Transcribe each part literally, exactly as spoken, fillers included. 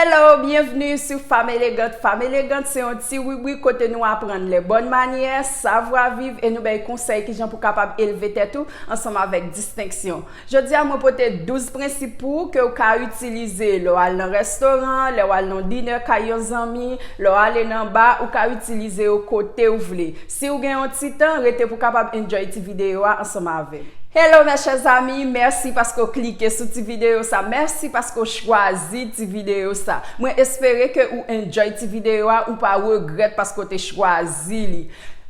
Hello, byenvni sou Femme Élégante. Femme Élégante se yon ti ribrik kote nou aprann les bonnes manières, savoir vivre, e nou bay konsèy kijan pou kapab elve tèt ou ansanm avèk distenksyon. Jodi a mwen pote douz prensip pou ou ke ou ka itilize lè w al nan restoran, lè w al nan dinè kay yon zanmi, lè w ale nan ba, ou ka itilize yo kote ou vle. Si ou gen yon ti tan, rete pou kapab enjoy ti videyo a ansanm avè m. Hello mes chers amis, mèsi paske w klike sou ti videyo sa, mèsi paske w chwazi ti videyo sa. Mwen espere ke ou enjoy ti videyo a, ou pa regrèt paske w te chwazi li.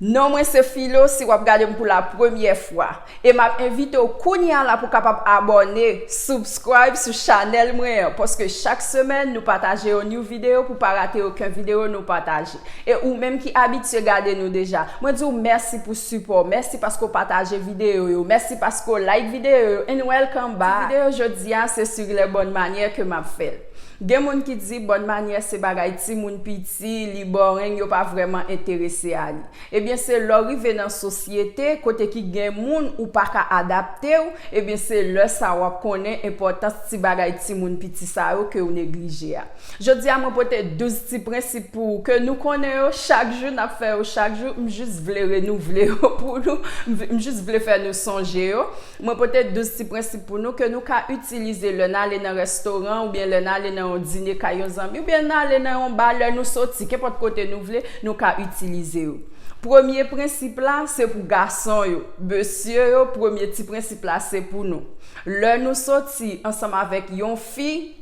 Non mwen se Filo, si w ap gade m pou la premyè fwa. E m ap envite w kounye a la pou kapab abòne, subscribe sou chanèl mwen an, paske chak semèn nou pataje yon new videyo pou pa rate okenn videyo nou pataje. E ou menm ki abitye gade nou deja, mwen di w mèsi pou sipò, mèsi paske w pataje videyo yo, mèsi paske w like videyo yo, and welcome back. Ti videyo jodi a se sur les bonnes manières ke m ap fè l. Gen moun ki di bòn manyè se bagay timoun piti, li boring, yo pa vrèman enterese a li. Ebyen se lè w rive nan sosyete kote ki gen moun ou pa ka adapte w, ebyen se lè sa w ap konnen enpòtans ti bagay timoun piti sa yo ke w neglije a. Jodi a mwen pote douz ti prensip pou ou ke nou konnen yo chak jou, n ap fè yo chak jou, m jis vle renouvle yo pou nou, m jis vle fè nou sonje yo. Mwen pote douz ti prensip pou nou ke nou ka itilize lè n ale nan restoran oubyen lè n ale nan yon dine kay yon zanmi oubyen n ale nan yon ba lè nou soti, kenpòt kote nou vle, nou ka itilize yo. Premye prensip la se pou gason yo. Mesye yo, premye ti prensip la se pou nou. Lè nou soti ansanm avèk yon fi,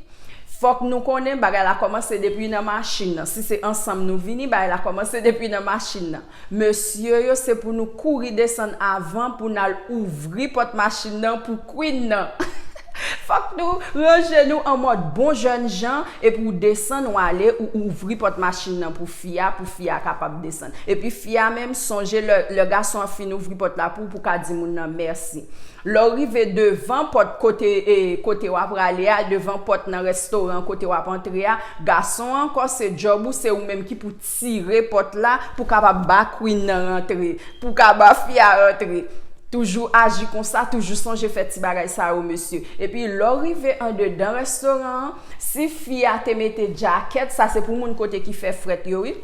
fòk nou konnen bagay la kòmanse depi nan machin nan. Si se ansanm nou vini, bagay la kòmanse depi nan machin nan. Mesye yo, se pou nou kouri desann avan pou n al ouvri pòt machin nan pou queen nan. Fòk nou ranje nou an mòd bon jèn jan, epi w desann, w ale, ou ouvri pòt machin nan pou fi a, pou fi a kapab desann. Epi fi a menm, sonje lè, lè gason an fin ouvri pòt la pou ou, pou ka di moun nan mèsi. Lè w rive devan pòt kote, e, kote w ap prale a, devan pòt nan restoran kote w ap antre a, gason an ankò se djòb ou, se ou menm ki pou tire pòt la pou kapab ba queen nan rantre, pou ka ba fi a rantre. Toujou aji konsa, toujou sonje fè ti bagay sa yo, mesye. Epi lè w rive andedan restoran an, si fi a te mete djakèt, sa se pou moun kote ki fè frèt yo, wi.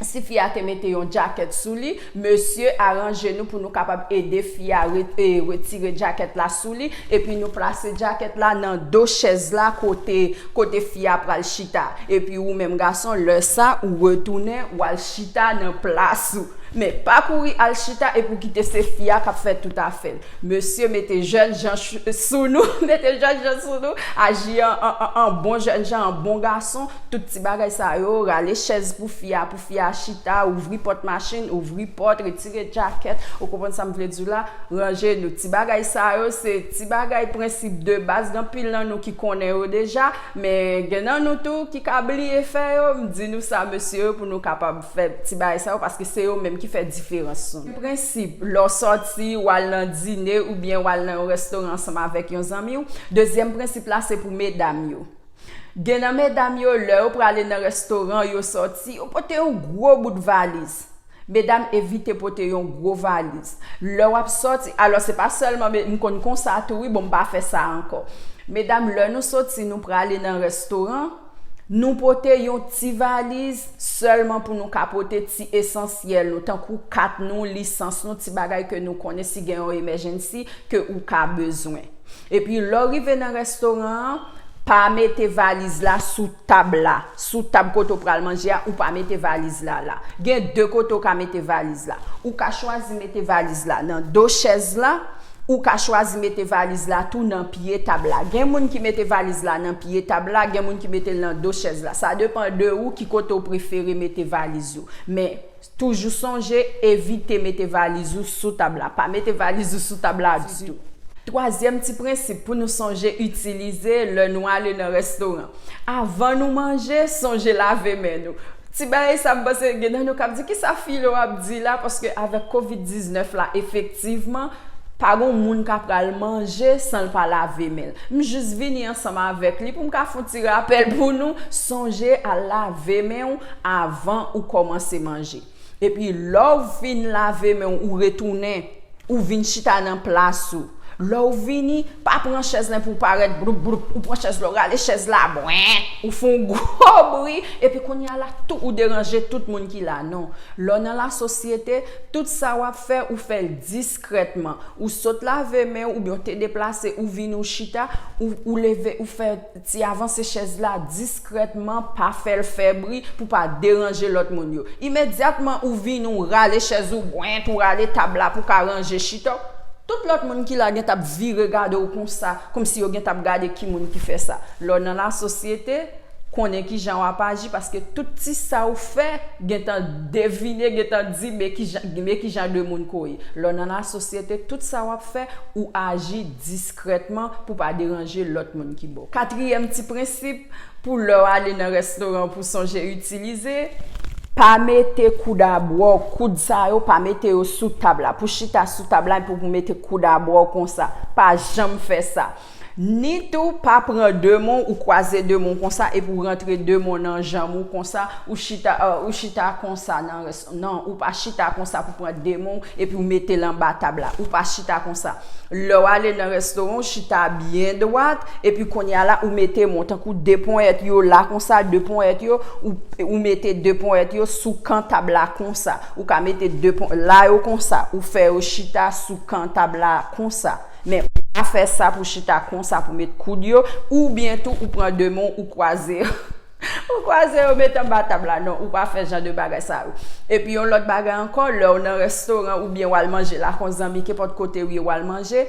Si fi a te mete yon djakèt sou li, mesye, aranje nou pou nou kapab ede fi a re-, e, retire djakèt la sou li, epi nou plase djakèt la nan do chèz la kote, kote fi a pral chita. Epi ou menm gason, lè sa, ou retounen, w al chita nan plas ou. Men pa kouri al chita epi w kite se fi a k ap fè tout afè l. Mesye, mete jèn jan ch-, sou nou, mete jèn jan sou nou, aji an, an, an, an bon jèn jan, an bon gason, tout ti bagay sa yo, rale chèz pou fi a, pou fi a chita, ouvri pòt machin, ouvri pòt, retire djakèt, ou konprann sa m vle di w la, ranje nou. Ti bagay sa yo, se ti bagay prensip de baz, gen anpil nan nou ki konnen yo deja, men gen nan nou tou ki ka bliye fè yo, m di nou sa, mesye yo, pou nou kapab fè ti bagay sa yo, paske se yo menm ki fè diferans nou. Prensip, lè w sòti, w al nan dine, oubyen w al nan yon restoran ansanm avèk yon zanmi w. Dezyèm prensip la, se pou medam yo. Gen nan medam yo, lè yo prale nan restoran, yo sòti, yo pote yon gwo bout valiz. Medam, evite pote yon gwo valiz. Lè w ap sòti, alò se pa sèlman, men m konn konsa tou, wi, bon, m pa fè sa ankò. Medam, lè nou sòti, nou prale nan restoran, nou pote yon ti valiz sèlman pou nou ka pote ti esansyèl nou, tankou kat nou, lisans nou, ti bagay ke nou konnen si gen yon emergency ke ou ka bezwen. Epi lè w rive nan restoran an, pa mete valiz la sou tab la. Sou tab kote w pral manje a, ou pa mete valiz la la. Gen de kote w ka mete valiz la. Ou ka chwazi mete valiz la nan do chèz la, ou ka chwazi mete valiz la tou nan pye tab la. Gen moun ki mete valiz la nan pye tab la, gen moun ki mete l nan do chèz la. Sa depann de ou ki kote w prefere mete valiz ou. Men, toujou sonje, evite mete valiz ou sou tab la. Pa mete valiz ou sou tab la ditou. Twazyèm ti prensip pou nou sonje itilize lè nou ale nan restoran. Avan nou manje, sonje lave men nou. Ti bagay sa, m panse gen nan nou k ap di, "Kisa Filo ap di la?" Paske avèk kovid diznèf la, efektivman, pa gon moun k ap pral manje san l pa lave men l. M jis vini ansanm avèk li pou m ka fè yon ti rapèl pou nou, sonje al lave men w avan ou kòmanse manje. Epi lè w fin lave men w, ou retounen, ou vin chita nan plas ou. Lè w vini, pa pran chèz la pou w parèt bloup bloup, ou pran chèz la, w rale chèz la bwent, ou fè yon gwo bri, epi kounye a la tou ou deranje tout moun ki la. Non. Lè w nan lasosyete, tout sa w ap fè, ou fè l diskrètman. Ou sot lave men w, oubyen w te deplase, ou vini, ou chita, ou, ou leve, ou fè ti avanse chèz la diskrètman, pa fè l fè bri pou pa deranje lòt moun yo. Imedyatman ou vini, ou rale chèz ou bwent, ou rale tab la pou ka ranje chita w, tout lòt moun ki la gen t ap vire gade w konsa, kòmsi yo gen t ap gade ki moun ki fè sa. Lè w nan lasosyete, konnen kijan w ap aji, paske tout ti sa ou fè gentan devine, gentan di men kijan, men kijan de moun ke w ye. Lè w nan lasosyete, tout sa w ap fè, ou aji diskrètman pou pa deranje lòt moun ki bò w. Katriyèm ti prensip, pou lè w ale nan restoran pou sonje itilize, pa mete koud a bwa w, koud sa yo, pa mete yo sou tab la. Pou chita sou tab la, pou, pou mete koud a bwa w konsa. Pa janm fè sa. Ni tou, pa pran de men w, ou kwaze de men w konsa, epi w rantre de men w nan janm ou konsa, ou chita, euh, ou chita konsa nan res-, non, ou pa chita konsa pou pran de men w, epi w mete l anba tab la. Ou pa chita konsa. Lè w ale nan restoran, w chita byen dwat, epi kounye a la, ou mete men w, tankou de ponyèt yo la konsa, de ponyèt yo, ou, ou mete de ponyèt yo sou kan tab la konsa. Ou ka mete de pon-, la yo konsa, ou fè yo chita sou kan tab la konsa. Men ou pa fè sa pou chita konsa pou met koud yo, oubyen tou ou pran de men w, ou kwaze yo. Ou kwaze yo met anba tab la. Non, ou pa fè jan de bagay sa yo. Epi yon lòt bagay ankò, lè w nan restoran oubyen w al manje la kon zanmi, kenpòt kote w ye w al manje,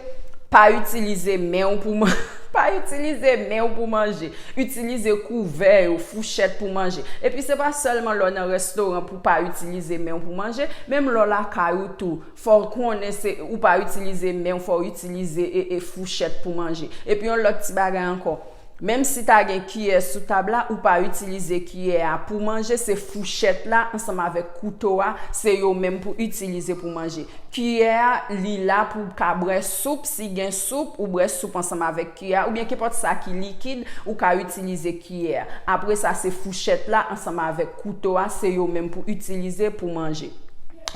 pa itilize men w pou man-, pa itilize men w pou manje. Itilize kouvè yo, fouchèt pou manje. Epi se pa sèlman lè w nan restoran pou pa itilize men w pou manje, menm lè w lakay ou tou, fò w konnen se, ou pa itilize men w, fò w itilize e, e fouchèt pou manje. Epi yon lòt ti bagay ankò. Menm si ta gen kiyè sou tab la, ou pa itilize kiyè a pou manje, se fouchèt la ansanm avèk kouto a, se yo menm pou itilize pou manje. Kiyè a, li la pou w ka bwè soup, si gen soup, ou bwè soup ansanm avèk kiyè a, oubyen kenpòt sa ki likid, ou ka itilize kiyè a. Apre sa, se fouchèt la ansanm avèk kouto a, se yo menm pou itilize pou manje.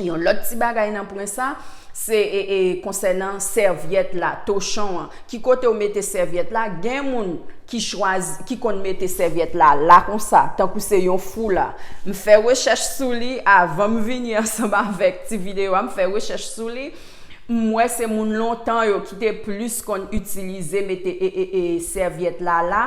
Yon lòt ti bagay nan pwen sa, se, e, e, konsènan sèvyèt la, tochon an. Ki kote w mete sèvyèt la? Gen moun ki chwazi, ki konn mete sèvyèt la, la konsa, tankou se yon foula. M fè rechèch sou li avan m vini ansanm avèk ti videyo a, m fè rechèch sou li. M wè se moun lontan yo ki te plis konn itilize, mete, e, e, e, sèvyèt la, la,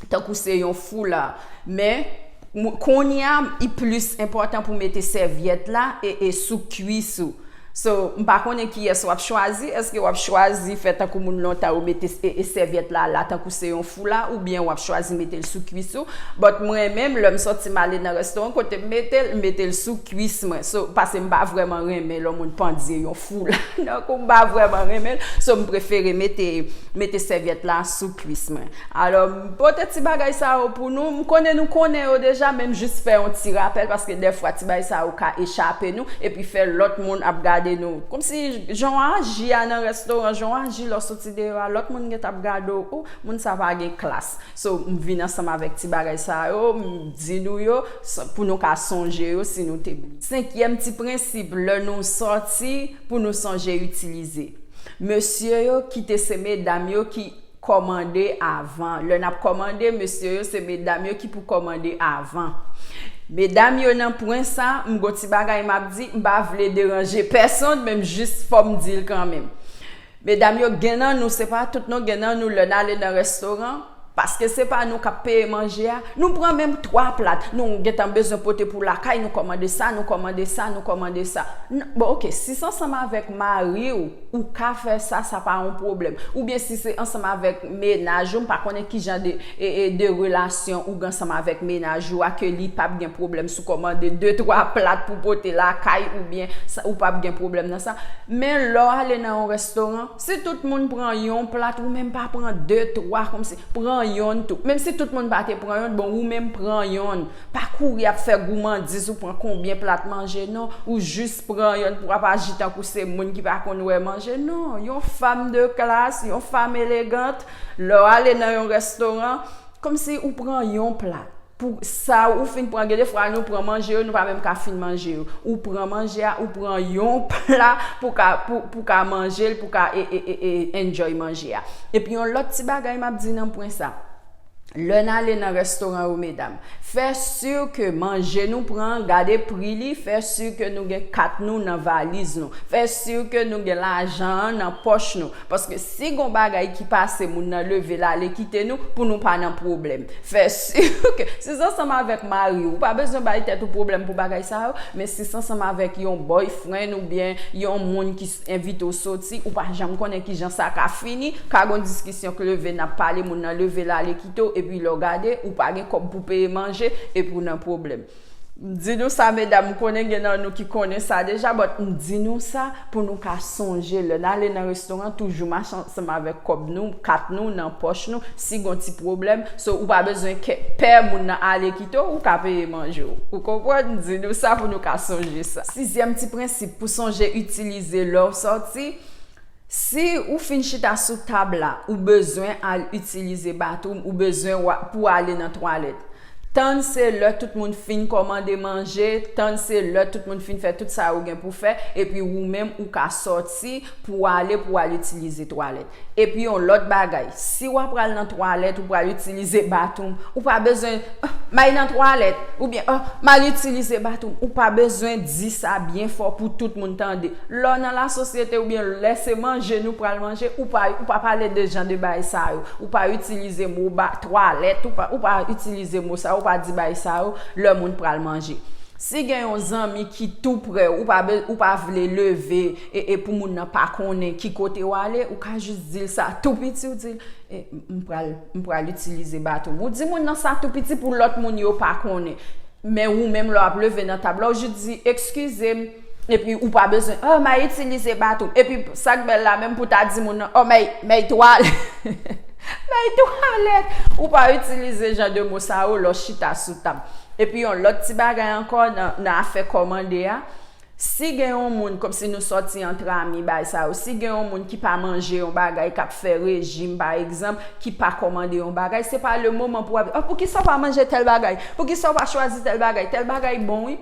tankou se yon foula. Men, mou-, kounye a, li plis enpòtan pou mete sèvyèt la e, e sou kwis ou. So, m pa konnen kiyès w ap chwazi. Èske w ap chwazi fè tankou moun lontan yo mete s-, e, e sèvyèt la, la, tankou se yon foula, oubyen w ap chwazi mete l sou kwis ou? But mwen menm, lè m sòti m ale nan restoran, kote m mete l, m mete l sou kwis mwen. So, paske m pa vrèman renmen lè moun pandye yon foula. Donk, m pa vrèman renmen l. So, m prefere mete, mete sèvyèt la sou kwis mwen. Alò, m pote ti bagay sa yo pou nou. M konnen nou konnen yo deja, men m jis fè yon ti rapèl, paske dèfwa ti bagay sa yo ka echape nou, epi fè lòt moun ap gade nou. Kòmsi jan w aji a nan restoran, jan w aji lè w soti deyò a, lòt moun gentan ap gade w, o, moun sa pa gen klas. So, m vin ansanm avèk ti bagay sa yo, m di nou yo, s-, pou nou ka sonje yo si nou te bliye. Senkyèm ti prensip, lè nou sòti, pou nou sonje itilize. Mesye yo, kite se medam yo ki kòmande avan. Lè n ap kòmande, mesye yo, se medam yo ki pou kòmande avan. Medam yo, nan pwen sa, m gon ti bagay m ap di, m pa vle deranje pèsonn, men m jis fò m di l kanmenm. Medam yo, gen nan nou, se pa tout non, gen nan nou, lè n ale nan restoran, paske se pa nou k ap peye manje a, nou pran menm twa plat. Nou gentan bezwen pote pou lakay, nou kòmande sa, nou kòmande sa, nou kòmande sa. N-, bon, oke, si se ansanm avèk mari w, ou ka fè sa, sa pa yon pwoblèm. Oubyen si se ansanm avèk mennaj ou, m pa konnen ki jan de, e, e, de relasyon ou gen ansanm avèk mennaj ou a, ke li p ap gen pwoblèm si w kòmande de, twa plat pou pote lakay, oubyen sa, ou p ap gen pwoblèm nan sa. Men lè w ale nan yon restoran, si tout moun pran yon plat, ou menm pa pran de, twa, kòmsi, pran yonn tou. Menm si tout moun pa te pran yonn, bon, ou menm pran yonn. Pa kouri ap fè goumandiz, ou pran konbyen plat manje, non. Ou jis pran yonn pou w ap aji tankou se moun ki pa konn wè manje. Non, yon fanm de klas, yon fanm elegant, lè w ale nan yon restoran, kòmsi ou pran yon plat. Pou sa ou fin pran, gen de fwa nou pran manje yo, nou pa menm ka fin manje yo. Ou pran manje a, ou pran yon pla pou ka, pou, pou ka manje l, pou ka e, e, e, e, enjoy manje a. Epi yon lòt ti bagay m ap di nan pwen sa. Lè n ale nan restoran yo, medam, fè si ke manje nou pran, gade pri li, fè si ke nou gen kat nou nan valiz nou, fè si ke nou gen lajan an nan pòch nou. Paske si gon bagay ki pase, moun nan leve l ale kite nou pou nou pa nan pwoblèm. Fè si ke, si s ansanm avèk mari w, ou pa bezwen bay tèt ou pwoblèm pou bagay sa yo, men si s ansanm avèk yon boyfriend oubyen yon moun ki s- envite w soti, ou pa janm konnen kijan sa ka fini, ka gon diskisyon k leve, n ap pale, moun nan leve l ale kite w, epi lè w gade, ou pa gen kòb pou peye manje, epi w nan pwoblèm. M di nou sa, medam, m konnen gen nan nou ki konnen sa deja, but m di nou sa pou nou ka sonje, lè n ale nan restoran, toujou mache ansanm avèk kòb nou, kat nou, nan pòch nou, si gon ti pwoblèm, so ou pa bezwen kè, pè moun nan ale kite w, ou ka peye manje w. Ou konprann? M di nou sa pou nou ka sonje sa. Sizyèm ti prensip pou sonje itilize lè w sòti, si ou fin chita sou tab la, ou bezwen al itilize bathroom, ou bezwen wa- pou ale nan twalèt. Tann se lè tout moun fin kòmande manje, tann se lè tout moun fin fè tout sa yo gen pou fè, epi ou menm ou ka sòti pou w ale, pou w al itilize twalèt. Epi yon lòt bagay, si w ap pral nan twalèt, ou pral itilize bathroom, ou pa bezwen, "Ah, m al nan twalèt," oubyen, "Ah, m al itilize bathroom." Ou pa bezwen di sa byen fò pou tout moun tande. Lè w nan lasosyete oubyen lè se manje nou pral manje, ou pa, ou pa pale de jan de bagay sa yo. Ou pa itilize mo ba, twalèt, ou pa, ou pa itilize mo sa, ou pa di bagay sa yo lè moun pral manje. Si gen yon zanmi ki tou prè w, ou pa be- ou pa vle leve e, e pou moun nan pa konnen ki kote w ale, ou ka jis di l sa tou piti, ou di l, "E, m pral, m pral itilize bathroom." Ou di moun nan sa tou piti pou lòt moun yo pa konnen. Men ou menm lè w ap leve nan tab la, ou jis di, "Eskize m." Epi ou pa bezwen, "Oh, m a itilize bathroom." Epi sa k bèl la, menm pou ta di moun nan, "Oh, m a, m a twalèt." M a twalèt. Ou pa itilize jan de mo sa yo lè w chita sou tab. Epi yon lòt ti bagay ankò nan, nan afè kòmande a, si gen yon moun, kòmsi nou sòti antre ami, bagay sa yo, si gen yon moun ki pa manje yon bagay, k ap fè rejim, pa egzanp, ki pa kòmande yon bagay, se pa le moman pou w ap di, "Oh, poukisa w pa manje tèl bagay? Poukisa w pa chwazi tèl bagay? Tèl bagay bon, wi."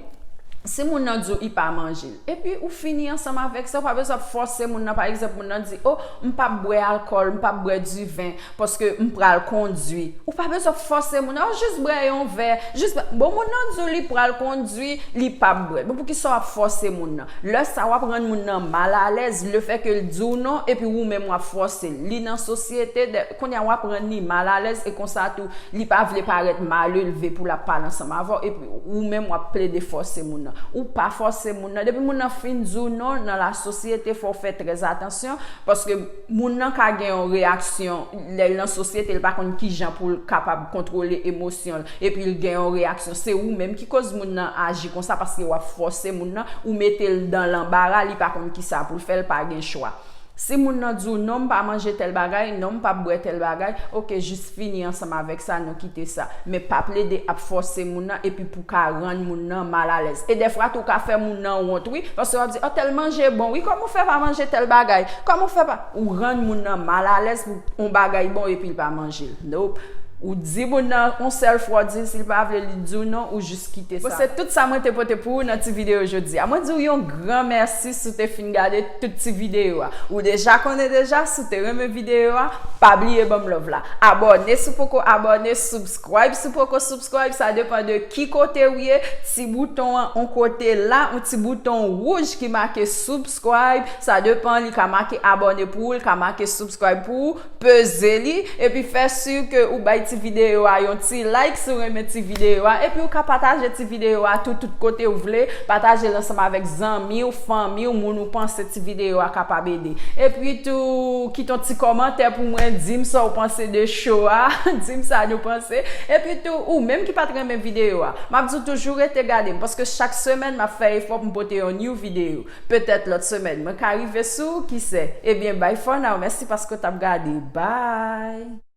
Si moun nan di w li pa manje l, epi ou fini ansanm avèk sa, ou pa bezwen ap fòse moun nan. Pa egzanp, moun nan di, "Oh, m p ap bwè alkòl, m p ap bwè diven, paske m pral kondwi." Ou pa bezwen ap fòse moun nan, "Oh, jis bwè yon vè, jis bwè." Bon, moun nan di w li pral kondwi, li p ap bwè. Bon, poukisa w ap fòse moun nan? Lè sa, w ap rann moun nan malalèz, lefètke l di w non, epi ou menm w ap fòse l. Li nan sosyete, de- kounye a w ap rann li malalèz, e konsa tou, li pa vle parèt malelve pou l ap pale ansanm avè w, epi ou menm w ap plede fòse moun nan. Ou pa fòse moun nan. Depi moun nan fin di w non, nan lasosyete, fò w fè trè atansyon, paske moun nan ka gen yon reyaksyon, lè l nan sosyete, l pa konn kijan pou l kapab kontwole emosyon l, epi l gen yon reyaksyon. Se ou menm ki koz moun nan aji konsa, paske w ap fòse moun nan, ou mete l dan lanbara, li pa konn kisa pou l fè, l pa gen chwa. Si moun nan di w, "Non, m pa manje tèl bagay, non, m p ap bwè tèl bagay," oke, jis fini ansanm avèk sa, nou kite sa. Men pa plede ap fòse moun nan epi pou ka rann moun nan malalèz. E dèfwa tou, ou ka fè moun nan wont, wi, paske w ap di, "Oh, tèl manje bon, wi, kòman w fè pa manje tèl bagay? Kòman w fè pa?" Ou rann moun nan malalèz pou yon bagay bon epi l pa manje l. Nope. Ou di moun nan yon sèl fwa, w di l si l pa vle, li di w non, ou jis kite sa. Bon, se tout sa mwen te pote pou ou nan ti videyo jodi a. Mwen di w yon gran mèsi si w te fin gade tout ti videyo a. Ou deja konnen deja, si w te renmen videyo a, pa bliye ban m love la. Abòne si w poko abòne, subscribe si w poko subscribe, sa depann de ki kote w ye. Ti bouton an, yon kote la, yon ti bouton wouj ki make subscribe, sa depann, li ka make abòne pou ou, li ka make subscribe pou ou. Peze li, epi fè si ke ou bay ti videyo a yon ti like si w renmen ti videyo a, epi ou ka pataje ti videyo a tou, tout kote w vle, pataje l ansanm avèk zanmi w, fanmi w, moun ou panse ti videyo a kapab ede. Epi tou, kite yon ti kòmantè pou mwen, di m sa w panse de show a, di m sa nou panse. Epi tou, ou menm ki pa t renmen videyo a, m ap di w toujou rete gade m, paske chak semèn m ap fè efò pou m pote yon new videyo. Petèt lòt semèn, mwen ka rive sou ou, ki sè. Ebyen, bye for now. Mèsi paske w t ap gade. Bye!